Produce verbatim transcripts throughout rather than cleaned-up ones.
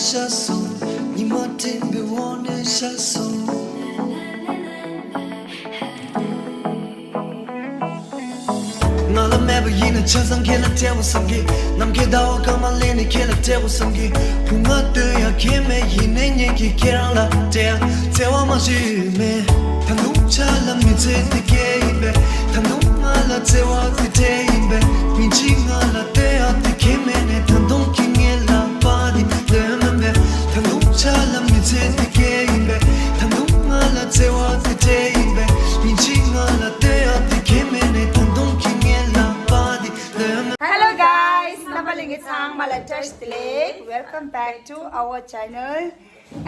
ཤར་སོང་། ཉི་མ་སྤྲིན་པའི་འོག་ནས་ཤར་སོང་། ང་ལ་མེད་པ་ཡིན་ན་ཆ་ཚང་ཁྱེད་ལ་སྤྲད་པ་བསམ་གི། ནམ་མཁའི་ཟླ་བ་སྐར་མ་ལེན་ནས་ཁྱེད་ལ་སྤྲད་པ་བསམ་གི། བུ་ང་སྟོན་ཡ་ཁྱེད་མེད་ཡིན་ནའི་ངེད་ཀྱིས་ཁྱེད་རང་ལ་སྤྲད་ཡ་བརྩེ་བ་མ་ཞུས་མེད། ད་དུང་ཆ་ལ་མི་ཚེ་འདི་སྐྱེལ་ཡིན་པས། ད་དུང་ང་ལ་བརྩེ་བ་འདི་སྤྲད་ཡིན་པས། མི་འཇིགས་ང་ལ་ལྟོས་ཡག་འདི་ཁྱེད་མེད་ནས། ད་དུང་ཁྱེད་ངའི་ལག་པ་འདི་ལོན་མིན་པས། ད་དུང་ཆ་ལ་མི་ཚེ་འདི་སྐྱེལ་ཡིན་པས། ད་དུང་ང་ལ་བརྩེ་བ་འདི་སྤྲད་ཡིན་པས། མི་འཇིགས་ང་ལ་ལྟོས་ཡག་འདི་ཁྱེད་མེད་ནས། ད་དུང་ཁྱེད་ངའི་ལག་པ་འདི་ལོན་མིན། Hello guys, རྣམ་པ་ལྷན་རྒྱས་ཚང་མ་ལ་བཀྲ་ཤིས་བདེ་ལེགས། Welcome back to our channel.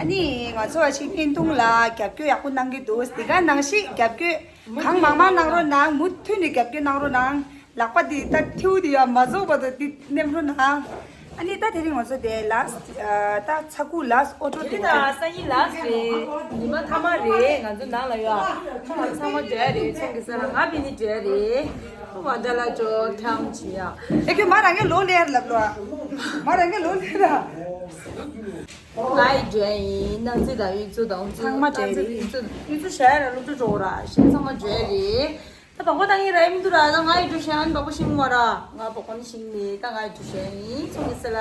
ཨ་ནི་ང་ཚོ་ཨ་ཕྱི་བརྙན་ཐུང་ལ་རྒྱབ་སྐྱོར་ཡག་པོ་གནང་གི་འདུག་དེ་ག་ནང་བཞིན་རྒྱབ་སྐྱོར་གང་མང་མང་གནང་རོགས་གནང་། མུ་མཐུད་ནས་རྒྱབ་སྐྱོར་གནང་རོགས་གནང་། ལག་པ་འདི་ད་མཐེའུ་འདི་ཡང་མ་རྫོགས་བར་དུ་འདི་མནན་རོགས་གནང་། ཨ་ནི་ད་དེ་རིང་ང་ཚོ་དེ་ལཱསི་ཨ་ད་ཚ་ཁུག་ལཱསི་ཨོ་ཊོ་དེ་དེ་ད་སང་ཉིན་ལཱསི་རེད། ཉི་མ་མཐའ་མ་རེད། ང་ཚོ་ནང་ལ་ཡོད། ཁོང་ཚང་མ་འགྲོ་ཡ་རེད། ཚོང་གི་ས་ལ་ང་ཕི་ནི་འགྲོ་ཡ་རེད། ཁོ་བ་འདྲ་ལ་ཅོ་ཁྱམ་བྱེད་ཡ། ཨེ་ཁྱོད་མ་རང་གི་ལོ་ལེར་ལབ་ལོ། མ་རང་གི་ལོ་ལེར་ཨ། ང་ཡི་འགྲོ་ཡ་ཡིན། སྣང་སྲིད་དང་གཡུ་མཚོ་དང་ཚང་མ་འགྲོ་ཡ་རེད། གཡུ་མཚོ་གཡུ་མཚོ་ཞྭ་ཡ་ར་སློབ་གྲྭ་འགྲོ་ར་ཤིང་ཚང་མ་འགྲོ་ཡ་རེད། ད་བག་པ་བཏང་གི་ར་ཡིན་མི་འདུག་ར། ད་ང་ཡི་འགྲོ་ཤན་བག་པ་ཤིང་མ་ར། ང་བག་པ་ནི་ཤིང་མེད། ད་ང་ཡི་འགྲོ་ཤན་ཡིན། ཚོང་གི་ས་ལ།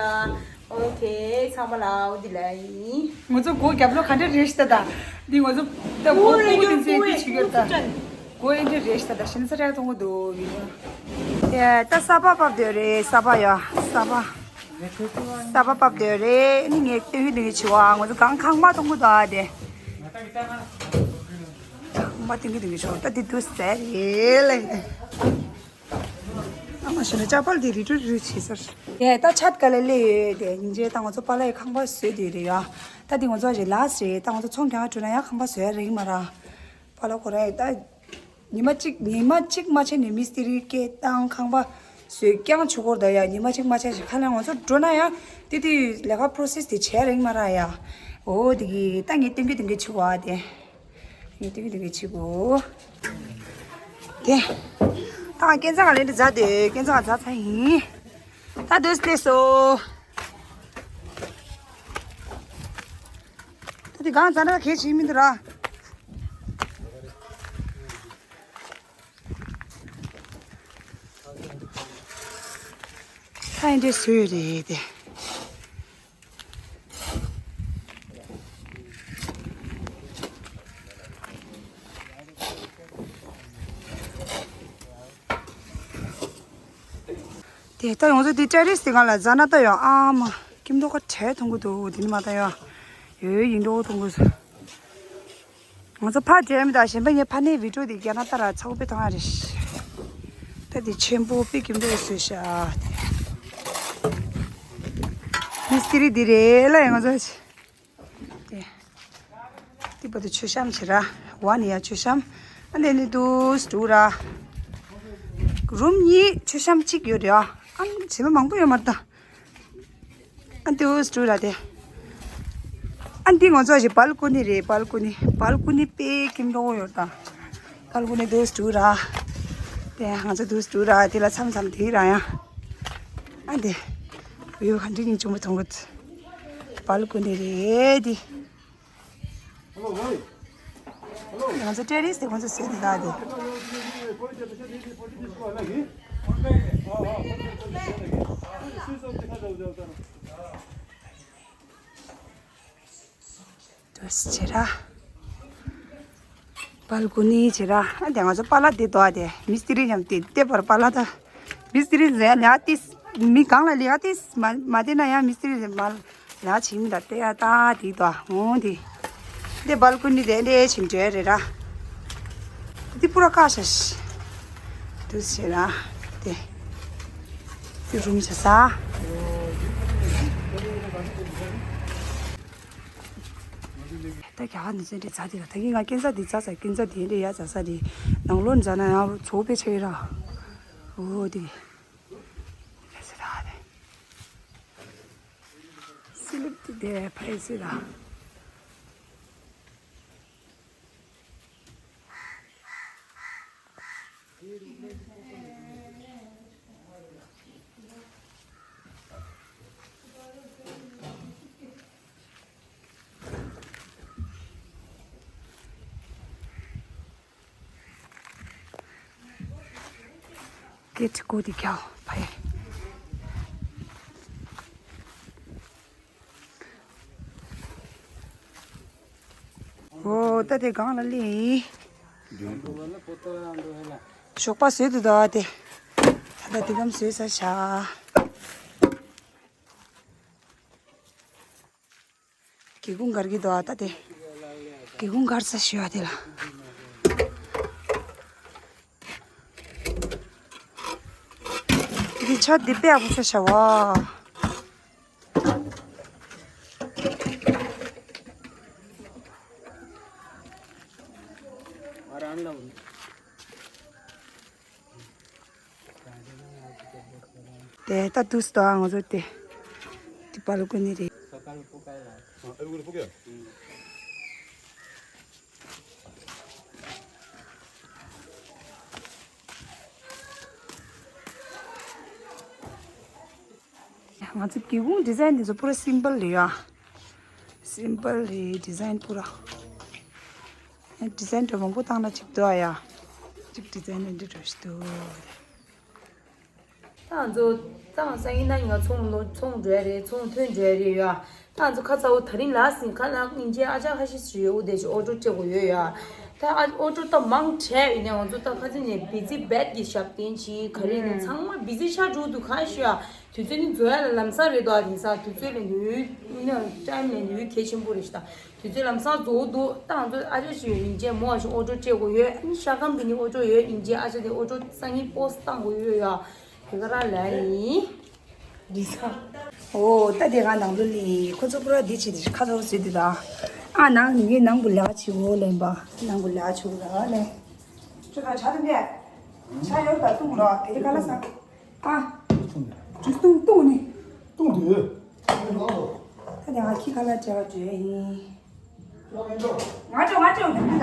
ཨོ་ཁེ། ཚང་མ་ལ་འོ་འདི་ལ་ཡིན། ང་ཚོ་སྒོ་རྒྱབ་ལོགས་ག་འདྲ་རེད་ཤི་ད་ད། འདི་ང་ཚོ་ད་སྒོ་ཕུག་འདི་ཚོའི་འདི་བྱེད་གི་ད། སྒོ་ཨེ་འདྲ་རེད་ཤི་ད་ད་ཤིན་ས་ར་གཏོང་གི་འདུག་ཡིན། ཡ་ད་ས་པ་བབས་དེ་རེད། ས་པ་ཡ་ས་པ། ས་པ་བབས་དེ་རེད། ནི་ངས་སྟོན་གི་འདི་གི་ཆི་བ། ང་ཚོ་གང་ཁང་པ་གཏོང་གི་འདུག་ཨ་དེ། ཁང་པ་སྟོན་གི་འདི་གི་ཆི་བ། ད་འདི་དུ་ཟེར་རེད་ལེ། ཨ་མ་ཞུ་ན་ཅ་པལ་དེ་རི་ཀྲུ་རི་བྱེད་ཟེར། ཡ་ད་ཆད་ག་ལེ་ལེ་ཡོད་དེ། ཉིན་རྗེས་ད་ང་ཚོ་པཱ་ལགས་ཡི་ཁང་པ་བཟོས་དེ་རེད་ཡ། ད་དེ་ང་ཚོ་ཞེ་ལཱསི་རེད། ད་ང་ཚོ་ཚོང་རྒྱག་འགྲོ་ན་ཡ་ཁང་པ་བཟོས་ཡ་རེད་མ་ར། པཱ་ལགས་ཁོ་རང་ཡི་ད་ཉི་མ་གཅིག་ཉི་མ་གཅིག་མ་ཆད་ནས་མི་སྟི་རི་སྐད་བཏང་ཁང་པ་བཟོས་རྐྱང་ཆུ་སྐོར་ད་ཡ། ཉི་མ་གཅིག་མ་ཆད་ཞིག་ཁ་ལ་ང་ཚོ་འགྲོ་ན་ཡ་དེ་དེ་ལས་ཀ་པོ་རོ་སེ་སི་དེ་བྱས་རེད་མ་ར་ཡ། འོ་དེ་གི་ད་ངས་སྟོན་གི་སྟོན་གི་ཆུ་བ་དེ། ངས་སྟོན་གི་སྟོན་གི་བྱེད་དགོས། དེ། ད་ང་སྐས་འཛེག་ག་ལེན་དུ་མཛད་དེ་སྐས་འཛེག་ག་མཛད་ཚར་ཡིན། ད་དུས་སླེབས་སོ། ད་དེ་གང་མཛད་ན་གལ་ཆེ་མི་འདུག་ར། ད་ཡིན་དུས་སུ་རེད་དེ། དེ་ལྟ་ཡོང་ཚོ་དེ་ཏྲ་རིས་དེ་གང་ལ་ཛ་ན་ལྟ་ཡོང་ཨ་མ་ཀིམ་ཏོག་ཁ་བྲལ་མཐོང་གི་འདུག་དེ་ནི་མ་ལྟ་ཡོང་ཡོད་ཡིན་འགྲོ་མཐོང་གི་སོ། ང་ཚོ་ཕར་འགྲོ་མི་དང་གཞན་པ་ངའི་ཕ་ནས་བི་ཌིའོ་དེ་རྒྱ་ནག་ལྟ་ར་ཚ་བོ་དཔེ་མཐོང་ཡ་རེད། ད་དེ་ཆེན་པོ་དཔེ་ཀིམ་ཏོག་བཟོས་ཤག་མི་སི་ཏི་རི་འདི་རེད་ལ་ཡ་ང་ཚོ། དེ། དེ་བར་དུ་མཆོད་བཤམས་བྱེད་ར། བ་ནི་ཡ་མཆོད་བཤམས། ཨ་འདི་ནི་དུ་སི་ཊུ་ར། རུམ་གཉིས་མཆོད་བཤམས་གཅིག་ཡོད་རེད་ཨ། ཨ་བྱེ་མ་མང་པོ་ཡོད་མ་རེད་ད། ཨ་དུ་སི་ཊུ་ར་དེ། ཨ་འདི་ང་ཚོ་ཞིག་བལ་ཀོ་ནི་རེད། བལ་ཀོ་ནི་བལ་ཀོ་ནི་དཔེ་ཀིམ་འགྲོ་ཡོད་ད། བལ་ཀོ་ནི་དུ་སི་ཊུ་ར། དེ་ང་ཚོ་དུ་སི་ཊུ་ར་དེ་ལ་མཚམས་མཚམས་དེ་ར་ཡ། ཨ་འདི། བིའུ་ག་འདྲ་སྙིང་རྗེ་མོ་མཐོང་གི། བལ་ཀོ་ནི་རེད་དེ། ང་ཚོ་ཏྲེ་རིས་དེ་ང་ཚོ་བཟོས་ནས་ད་དེ། དུ་སི་ཊུ་ར། བལ་ཀོ་ནི་བྱེད་ར། ཨ་དེ་ང་ཚོ་པཱ་ལགས་དེ་དོ་ཨ་དེ་མི་སི་ཏི་རི་མཉམ་དེ་དེ་བར་པཱ་ལགས་ད། མི་སི་ཏི་རི་ཟེར་ཡ་ལས་ཏིས་མི་གང་ལ་ལས་ཀ་ཏིས་མ་མ་དེ་ན་ཡང་མི་སི་ཏི་རི་ཟེར་མ་ལ་ཕྱིན་མི་ད་དེ་ཡ་ད་དེ་དོ་ཨ་འོང་དེ། དེ་བལ་ཀོ་ནི་དེ་འདྲ་ཕྱིན་འདྲ་རེད་ར། དེ་པུ་ར་ཀ་ཤ་ཤ། དུ་སི་ཊུ་ར། དེ། དེ་རུམ་བྱེད་ས། ད་རྒྱ་གར་ནས་ཚན་རིག་རྩ་དེ་ལ་ད་གིན་ང་སྐྱེན་རྩ་འདི་རྩ་ས་སྐྱེན་རྩ་དེ་འདྲ་ཡ་རྩ་ས་རེད། ནང་ལོགས་རྩ་ན་ཡང་ཚོགས་པའི་ཆེ་ར། འོ་དེ། ལས་སི་ད་དེ། སི་ལིབ་དེ་དེ་ཕ་ཡི་སི་ད། སྐད་ཀོ་དེ་རྒྱག་ཕ་ཡེ། འོ་ད་དེ་སྒང་ལ་སླེབས་ཡིན། ཞོགས་པ་བཟོས་འདུག་ད་དེ། ད་ལྟ་དེ་གམ་བཟོས་ཚར་ཤག་སྒེའུ་ཁུང་སྒར་གྱི་འདུག་ཨ་ད་དེ། སྒེའུ་ཁུང་སྒར་ས་ཞུ་བ་དེ་ལ། དེ་ཆ་དེ་དཔེ་ཡག་པོ་ཤ་ཤ་བ། དེ་ད་དུས་ད་ང་ཚོ་དེ་དེ་པ་ལོ་ཀོ་ནི་རེད། ང་ཚོ་སྒེའུ་ཁུང་ཌི་ཛའིན་འདི་ཚོ་པུ་ར་སིམ་པལ་རེད་ཡ། སིམ་པལ་རེད་ཌི་ཛའིན་པུ་ར། ཌི་ཛའིན་འདྲ་མང་པོ་བཏང་ན་གཅིག་འདུག་ཨ་ཡ། གཅིག་ཌི་ཛའིན་འདི་འདྲ་ཞིག་འདུག་ད་ང་ཚོ་ད་སང་ཉིན་ན་ང་ཚོང་ལོ་ཚོང་འགྲོ་ཡ་རེད། ཚོང་ཐོན་འགྲོ་ཡ་རེད་ཡ། ད་ང་ཚོ་ཁ་ཚ་བོ་ད་རིང་ལ་སིང་ཁ་ལག་སྙིང་རྗེ་ཨ་ཅག་ཁ་ཤས་ཤིག་ཡོད། འོ་དེ་ཞིག་ཨོ་ཊོ་སྤྲད་དགོས་ཡོད་ཡ། ད་ཨ་ཨོ་ཊོ་ད་མང་དྲགས་ཡིན་ནའི་ང་ཚོ་ད་ཁ་ཚིག་ནས་བི་ཛི་བེད་ཀྱི་ཞབས་བརྟན་གྱིས་ག་རེ་ནས་ཚང་མ་བི་ཛི་ཆགས་འགྲོ་འདུག་གང་ཞུ་ཡ། དུས་ཚོད་ནི་འཛོལ་ཡ་ལ་ལམ་སང་རེད་དོ། ཨ་དེང་སང་དུས་ཚོད་ལ་ཉུལ་ཡུལ་ནི་ཊའིམ་ལ་ཉུལ་ཡུལ་གལ་ཆེན་པོ་རེད་ཤག་དུས་ཚོད་ལམ་སང་རྫོགས་འདུག་ད་ང་ཚོ་ཨ་ཅག་ཞིག་ཡོད་སྙིང་རྗེ་མོ་ཨ་ཞིག་ཨོ་ཊོ་སྤྲད་དགོས་ཡོད། ཨ་ནི་ཤ་སྐམ་དེ་ནི་ཨོ་ཊོ་ཡོད་སྙིང་རྗེ་ཨ་ཅག་དེ་ཨོ་ཊོ་སང་ཉིན་པོ་སི་བཏང་དགོས་ཡོད་ཡ། དེ་ག་རང་ལ་ཡིན། འོ་ད་དེ་ག་ནང་དུ་ལས་ཁོ་ཚོ་པུ་ར་དེ་བྱེད་དེ་ཁ་ཚོར་ཟེར་དུས་ད། ཨ་ནང་ངའི་ནང་དུ་ལས་ཀ་བྱེད་འོ་ལེན་པ་ནང་དུ་ལས་ཀ་བྱེད་འོ་ལ་ལས། ཁྱོད་ད་ཆ་དུ་འདས། ཆ་ཡོད་ད་བཏུང་རོགས་དེ་ག་ལ་ས། ཨ། བཏུང་། བཏུང་ནི། བཏུང་དུས། ད་དེ་ང་ཁྱི་ག་ལ་བྱ་བ་བྱོས་ཡིན། ང་ཅོ་ང་ཅོ་ཡོད་ད།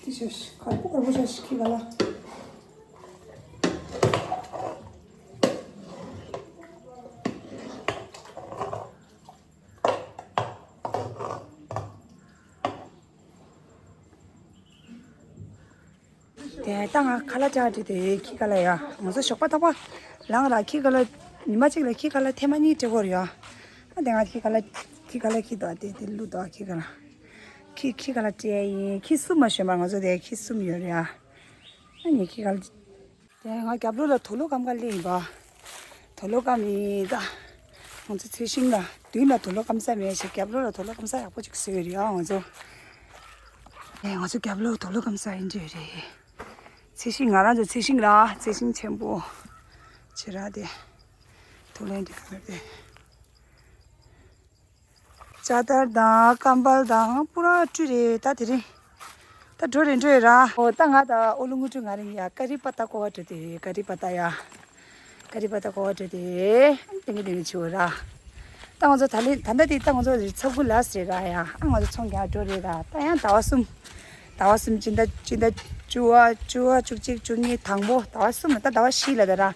དེ་ཤ་ཤ་ཁ་པོ་ཁ་པོ་ཤ་ཤ་ཁི་ག་ལ། དེ་ད་ང་ཁ་ལག་ཅག་བྲིས་ཏེ་ཁྱི་ག་ལ་ཡ། ང་ཚོ་ཞོགས་པ་ཐག་པ་ལངས་ར་ཁྱི་ག་ལ་ཉི་མ་གཅིག་ལ་ཁྱི་ག་ལ་ཐེངས་མ་གཉིས་སྤྲད་དགོས་རེད་ཡ། ཨ་དེ་ང་ཁྱི་ག་ལ་ཁྱི་ག་ལ་ཁྱི་དོ་དེ་དེ་ལུ་དོ་ཁྱི་ག་ལ། ཁྱི་ཁྱི་ག་ལ་སྤྲད་ཡིན། ཁྱི་གསུམ་མ་ཞོན་པ་ང་ཚོ་དེ་ཁྱི་གསུམ་ཡོད་རེད་ཡ། ཨ་ནི་ཁྱི་ག་ལ། དེ་ང་རྒྱབ་ལོགས་ལ་དུག་ལོག་སྐམ་ག་སླེབས་ཡིན་པ། དུག་ལོག་སྐམ་ཡིན་ད། ང་ཚོ་ཚེ་ཤིང་ལ་མདུན་ལ་དུག་ལོག་སྐམ་ས་མེད་ཞེས་རྒྱབ་ལོགས་ལ་དུག་ལོག་སྐམ་ས་ཡག་པོ་ཅིག་བཟོས་ཡོད་རེད་ཨ་ང་ཚོ། ཨེ་ང་ཚོ་རྒྱབ་ལོགས་དུག་ལོག་སྐམ་ས་ཡིན་གྱི་རེད། ཚེ་ཤིང་ང་རང་ཚོ་ཚེ་ཤིང་ལ་ཚེ་ཤིང་ཆེན་པོ། ཕྱི་ར་དེ། དུག་ལེན་དེ་མེད་དེ། ཅ་དར་དང་ཀམ་པལ་དང་པུ་ར་བཀྲུས་རེད་ད་དེ་རིང་། ད་འགྲོ་རེད་འགྲོ་ཡོད་ར། ཨོ་ད་ང་ད་ཨོ་ལུ་ངུ་ཀྲུ་ང་རིང་ཡ་ཀ་རི་པ་ཏ་ཀོ་བ་འགྲོ་དེ་ཀ་རི་པ་ཏ་ཡ། ཀ་རི་པ་ཏ་ཀོ་བ་འགྲོ་དེ། ཏེང་གི་ཏེང་གི་ཆུ་ར། ད་ང་ཚོ་ད་ལི་ད་ལྟ་དེ་ད་ང་ཚོ་ཚབ་ཁུ་ལ་སེ་ར་ཡ། ཨ་ང་ཚོ་ཚོང་རྒྱག་འགྲོ་རེད་ད་ད་ཡང་ཟླ་བ་གསུམ། ཟླ་བ་གསུམ་སྤྱི་ཟླ་སྤྱི་ཟླ་བཅུ་བ་བཅུ་བ་བཅུ་གཅིག་བཅུ་གཉིས་དང་པོ་ཟླ་བ་གསུམ་ད་ཟླ་བ་བཞི་ལ་ད་ར།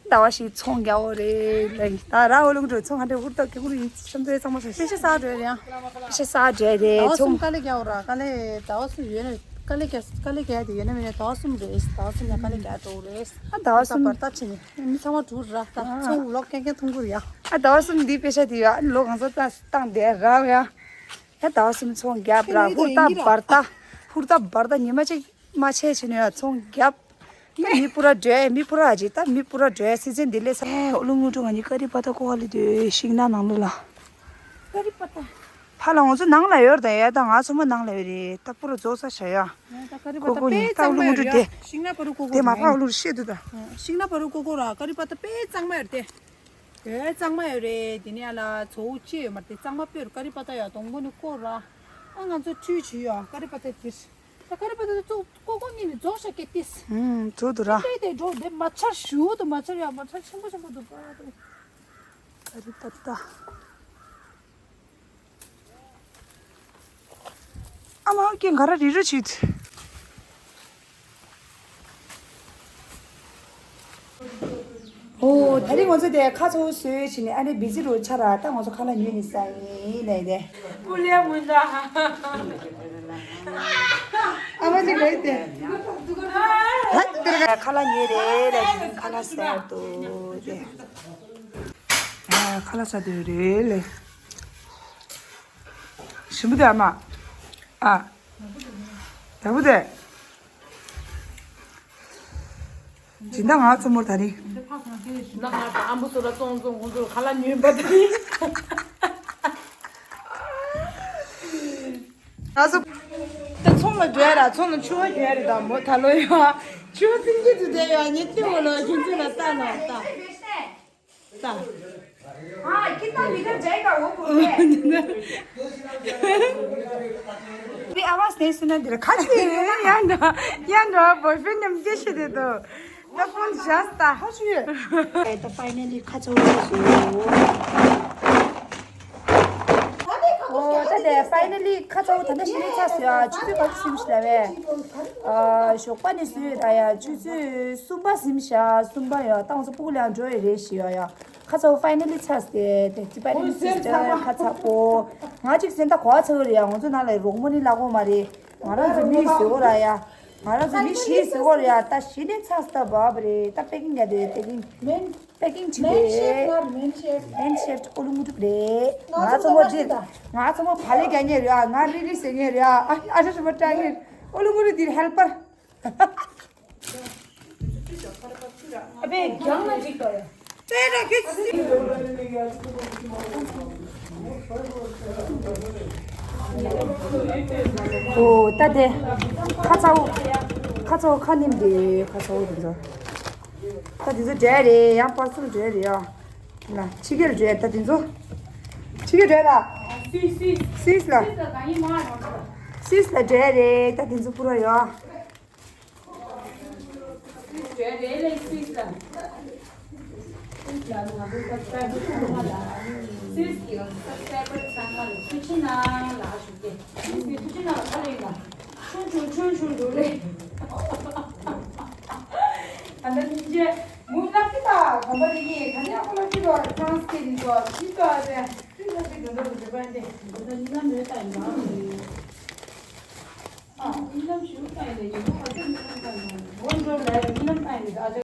ཟླ་བ་ཞིག་ཚོང་རྒྱག་འོ་རེད་ལ་ཡིན། ད་ར་འོ་ལུང་འགྲོ་ཚོང་ཧ་འདྲེ་ཧུར་ཐག་གི་ཧུར་ཡིན་བསམ་ཚེ་ཚང་མ་སོང་ཤེས་ཤེས་ས་འགྲོ་ཡ། ཤེས་ས་འགྲོ་རེད་ཟླ་བ་ཚོང་གསུམ་དཀའ་ལས་རྒྱག་འོ་ར་དཀའ་ལས་ཟླ་བ་གསུམ་ཡོད་ན་དཀའ་ལས་རྒྱག་དཀའ་ལས་རྒྱག་དེ་ཡོད་ན་མེད་ན་ཟླ་བ་གསུམ་རེད་ཟླ་བ་གསུམ་ཡ་དཀའ་ལས་རྒྱག་འགྲོ་རེད། ཨ་ཟླ་བ་གསུམ་བར་ཐག་ཆེ་ནས་མི་ཚང་མ་དྲུག་ར་ད་ཚོང་ལོག་ཀན་ཀན་ཐུང་གུར་ཡ། ཨ་ཟླ་བ་གསུམ་འདི་པེ་ཤ་དེ་ཡ་ལོ་གང་ཚོ་ད་བཏང་བསྡད་ར་ཡ། ཡ་ཟླ་བ་གསུམ་ཚོང་རྒྱབ་ར་ཧུར་ཐག་བར་ཐག་ཧུར་ཐག་བར་ཐག་ཉི་མ་གཅིག་མ་ཆད་ཕྱིན་ནས་ཚོང་རྒྱབ། ད་མི་སྤུ་ར་འགྲོ་མི་སྤུ་ར་ཅིག་ད་མི་སྤུ་ར་འགྲོ་སི་ཛན་འདི་ལས་ས། ཨོ་ལུ་ངུ་ཀྲུ་ང་གཉིས་ཀ་རི་པ་ཏ་ཀོ་བ་ལི་དུ་ཤིང་ནགས་ནང་ལོ་ལ། ཀ་རི་པ་ཏ། ཕ་ལ་ང་ཚོ་ནང་ལ་ཡོད་ད་ཡ་ད་ང་ཚོ་མ་ནང་ལ་ཡོད་རེད་ད་སྤུ་ར་རྫོགས་ས་ཤ་ཡ། ཀ་རི་པ་ཏ་དཔེ་གཙང་མ་ཡོད་རེད་ཤིང་ནགས་པ་རུ་ཀོ་ཀོ་དེ་མ་ཕ་ཨོ་ལུ་ཤེས་དུ་ད། ཤིང་ནགས་པ་རུ་ཀོ་ཀོ་ར་ཀ་རི་པ་ཏ་དཔེ་གཙང་མ་ཡོད་རེད་དེ། དེ་གཙང་མ་ཡོད་རེད་དེ་ནས་ཨ་ལ་ཚོ་བོ་ཅི་ཡོད་མ་རེད་དེ་གཙང་མ་དཔེ་རུ་ཀ་རི་པ་ཏ་ཡ་དོང་པོ་ནི་ཀོ་ར། ཨ་ང་ཚོ་ཁྲུས་བྱུས་ཡོད་ཀ་རི་པ་ཏ་དེ། ད་ཀ་རི་པ་ཏ་ཙོག་ཀོ་ཀོ་གཉིས་ནི་རྫོགས་ཤག་སྐད་ཏིས། ཧུམ་ཙོག་ཏུ་ར། ཏེ་ཏེ་འགྲོ་འདི་མ་ཆར་ཞུ་དུ་མ་ཆར་ཡ་མ་ཆར་ཆེན་པོ་ཆེན་པོ་འདུག་པ་ཏེ། ཀ་རི་པ་ཏ། ཨ་མ་ཀྱེ་ག་ར་རི་རུ་ཆུད། ཨོ་ད་རིང་ང་ཚོ་དེ་ཁ་ཚ་བོ་བཟོས་བྱས་ནས་ཨ་ནི་བི་ཛི་རུ་ཆགས་ར། ད་ང་ཚོ་ཁ་ལག་ཉོས་ནས་ཟ་ཡིན་ལས་དེ། པུ་ལེ་མུ་འདྲ། ཨ་མ་ཅིག་ལས་དེ། ཁ་ལག་ཉོས་རེད་ལས། ཁ་ལག་ཟ་འདུག་དེ། ཨ་ཁ་ལག་ཟ་འདོད་རེད་ལས། ཞིམ་པོ་དེ་ཨ་མ། ཨ། ད་བུ་དེ། སྦྱིན་བདག་ང་ཚོ་མོར་ད་རིང་། ན་ང་དང་ཨམ་བུ་སོ་ལ་ཙོང་ཙོང་ཁོང་ཚོ་ཁ་ལག་ཉོས་པ་དེ། ང་ཚོ། ད་ཚོང་ལ་འགྲོ་ཡ་ར། ཚོང་ལ་ཕྱུ་པ་ཉོ་ཡ་རེད། ད་མོ་ད་ལོ་ཡ་ཕྱུ་པ་སེང་གེ་དུ་བསྡད་ཡོད། ཉེ་ཏི་འོ་ལོ་ཁྱེད་ཚོ་ལ་ལྟ་ལ་ལྟ། ལྟ། हाँ, कितना विकेट जाएगा वो बोलते हैं। भी आवाज नहीं सुना दे रहा। खास नहीं है। या ना, या ना, बॉयफ्रेंड ने मुझे से दे दो। तो फोन जस्ता। खास ये। तो finally खा चुके हैं। ཨོ་ད་དེ་finally ཁ་ཚ་བོ་ད་ལྟ་ཞི་ལི་ཚ་ཟེར་ཨ། ཆུ་ཚོད་ག་ཚོད་ཟིན་ཤི་ལ་བས། ཨ་ཞོགས་པ་ནས་བཟོས་ད་ཡ། ཆུ་ཚོད་གསུམ་པ་ཟིན་ཤ། གསུམ་པ་ཡ། ད་ང་ཚོ་སྤུ་གུ་ལ་འགྲོ་ཡི་རེད་ཞེས་ཡ་ཡ། ཁ་ཚ་བོ་finally ཚ་སྟེ་དེ་ཅི་པ་ནི་སི་སི་ཊར་ཁ་ཚ་པོ། ང་གཅིག་ཟིན་ད་གོ་བ་ཚ་བོ་རེད་ཡ། ང་ཚོ་ནང་ལ་རོགས་མོ་ནི་ལ་གོ་མ་རེད། ང་རང་ཚོ་མི་བཟོས་གོ་ར་ཡ། ང་རང་ཚོ་མི་ཞིག་བཟོས་གོ་ར་ཡ། ད་ཞི་ནས་ཚ་སྟ་བབ་རེད། ད་པེ་ཀིང་ཡ་དེ་པེ་ཀིང་། པེ་ཀིང་བྱེད་དེ། མེན་ཤེབ་ནར་མེན་ཤེབ། མེན་ཤེབ་ཨོ་ལུ་མུ་ཏུ་རེད། ང་ཚོ་མོ་འདིར། ང་ཚོ་མོ་བ་ལེ་རྒྱ་ཉེ་རེད་ཨ། ང་རི་རི་ཟེར་ཉེ་རེད་ཨ། ཨ་ཨ་ཤ་ཤ་མ་ཏྲ་ཉེ། ཨོ་ལུ་མུ་ཏུ་འདིར་ཧེལ་པར། ཨ་བེ་རྒྱང་ན་ཅིག་ཏོ་ཡ། ཨོ་ད་དེ། ཁ་ཚ་བོ། ཁ་ཚ་བོ་ཁ་ནིམ་དེ་ཁ་ཚ་བོ་དེ་ཚོ། ད་དེ་ཚོ་འབྲས་རེད་ཡང་པར་སེལ་འབྲས་རེད་ཡ། ལ་ཕྱི་རྒྱལ་འབྲས་ད་དེ་ཚོ། ཕྱི་རྒྱལ་འབྲས་ལ། སིས་ལ། སིས་ལ་འབྲས་རེད་ད་དེ་ཚོ་པུ་ར་ཡ། སིས་ལ་རེད་ལས་སིས་ལ། སིས་ལ་ང་ཚོ་སབ་སི་ཀྲའི་བར་ཚང་མ་ལ། སིས་ཀྱི་སབ་སི་ཀྲའི་བར་ཚང་མ་ལ་ཐུགས་རྗེ་གནང་ལ་ཞུ་གི། སིས་ཀྱི་ཐུགས་རྗེ་གནང་ལ་ཁ་ལེན་ལ། ཆུང་ཆུང་ཆུང་ཆུང་འགྲོ་ལེ། ད་ལྟ་སྙིང་རྗེ་མུ་ནག་གི་ད་གམ་པ་རེ་ཡིན། ད་ནི་ཨ་ཁོ་ལ་ཅི་ལོ་ཁྲང་སི་ཀེ་ནི་ལོ་ཅི་ལོ་ཨ་ཟེ་ཏི་ལ་ཅི་འདོན་འདོན་འདོན་པ་འདི་འདི་ད་ནི་ལ་མེད་ད་ཡིན་ན། ཨ་ནི་ལ་ཞུ་ད་ཡིན་ཡིན་ནོ་ཨ་ཅེ་ནི་ལ་ད་ཡིན་ནོ་འོན་འགྲོ་ལ་ནི་ལ་ད་ཡིན་ཨ་ཅེ།